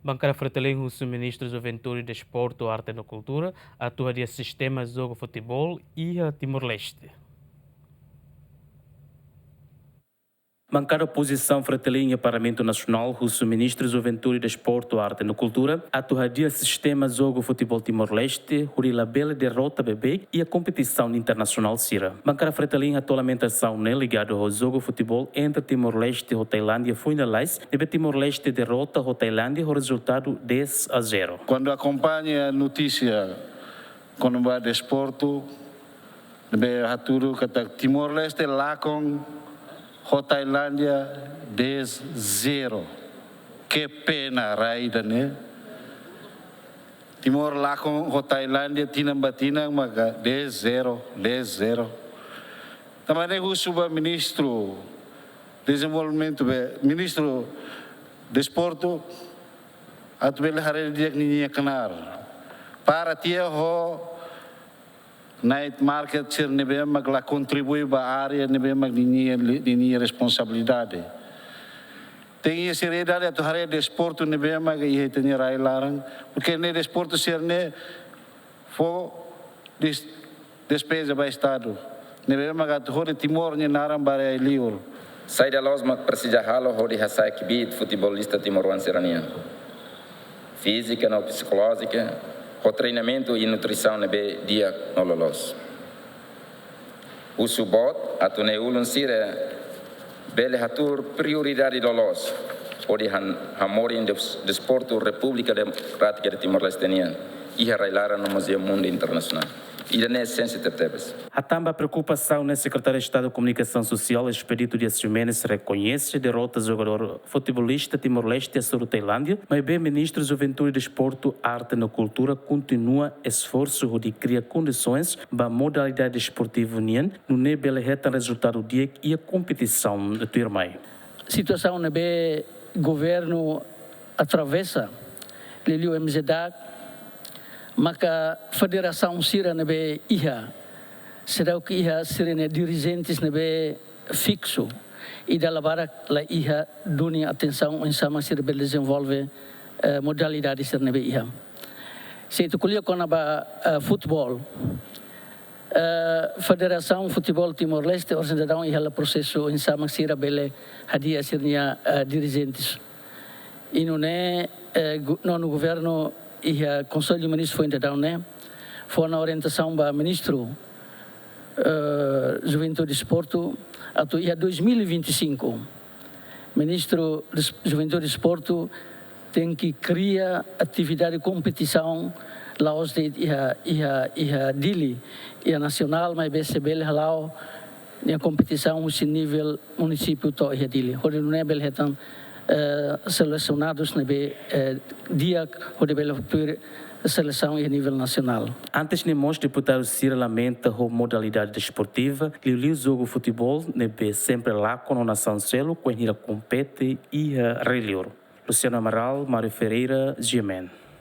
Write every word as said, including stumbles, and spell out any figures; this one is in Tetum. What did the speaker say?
Bankada Fretilin husu Ministru Juventude, Desportu, Arte no Kultura atu hadi'a sistema jogu futeból iha Timor-Leste. Bankada opozisaun Fretilin iha Parlamentu Nasionál husu Ministru Juventude, Desportu, Arte no Kultura atu hadi'a sistema jogu futeból Timor-Leste, hodi labele derrota beibeik iha kompetisaun internasionál sira. Bankada Fretilin hato'o lamentasaun ne'e ligadu ho jogu futeból entre Timor-Leste ho Tailándia foin lalais, ne'ebé Timor-Leste derrota ho Tailándia ho rezultadu dez a zero. Kuandu akompaña notísia kona-ba desportu, ne'ebé hatudu katak Timor-Leste lakon ho Tailándia dez zero. Que pena, rai ida-ne'e. Timor lakon ho Tailándia tinan ba tinan maka dez zero, dez zero. Tanba ne'e husu ba Ministru Dezenvolvimentu, be, Ministru Desportu, atu bele haree didi'ak ninia knaar. Para tiha ho night market sira ne'ebé mak la kontribui ba área ne'ebé mak ninia, ninia responsabilidade. Tenke iha seriedade atu haree desportu ne'ebé mak iha ita-nia rai laran, porke ne'e desportu sira-ne'e fó des-, despeza ba Estadu. Ne'ebé mak atu hodi Timor nia naran ba rai liur. Saida loos mak presiza halo hodi hasa'e kbiit futebolista timoroan sira-nian? Fízika no psikolójika, ho treinamentu i nutrisaun ne'ebé di'ak no loloos. Husu boot atu na'i-ulun sira bele hatuur prioridade loloos hodi han-, hamoris des-, desportu Repúblika Demokrátika de Timor-Leste nian iha rai-laran no mós iha mundu internasionál. Ida-ne'e esénsia tebetebes. Hatán ba preokupasaun ne'e, Sekretáriu Estadu Komunikasaun Sosiál Expedito Dias Ximenes rekoñese derrota jogadór futebolista Timor-Leste hasoru Tailándia, maibé Ministru Juventude, Desportu, Arte no Kultura kontinua esforsu hodi kria kondisoens ba modalidade desportivu nian, nune'e bele hetan rezultadu di'ak iha kompetisaun tuirmai. Situasaun ne'ebé governu atravesa, liuliu M J D A C, maka federasaun sira ne'ebé iha, seidauk iha sira-nia dirijentes ne'ebé fiksu, i dala barak la iha duni atensaun oinsá mak sira bele dezenvolve, eh, modalidade sira ne'ebé iha. Se ita ko'alia kona-ba, eh, futeból, eh, Federasaun Futeból Timor-Leste, ohin daudaun iha hela prosesu oinsá mak sira bele hadi'a sira-nia, eh, dirijentes. I nune'e, eh, gu-, nonu governu iha Konsellu Ministru foin daudaun ne'e fó ona orientasaun ba Ministru, eh, Juventude, Desportu, atu iha dois mil e vinte e cinco, Ministru Des-, Juventude, Desportu tenke kria atividade kompetisaun la'ós de'it iha, iha, iha Dili, iha nasionál, maibé se bele hala'o nia kompetisaun husi nivel munisípiu to'o iha Dili. Hodi nune'e bele hetan, eh, selesionadus ne'ebé, eh, di'ak hodi bele tuir selesaun iha nivel nasionál. Antes ne'e mós deputadu sira lamenta ho modalidade desportiva, liuliu jogu futeból ne'ebé sempre lakon ho nasaun seluk, wainhira kompete iha rai liur. Luciano Amaral, Mário Ferreira, G M N.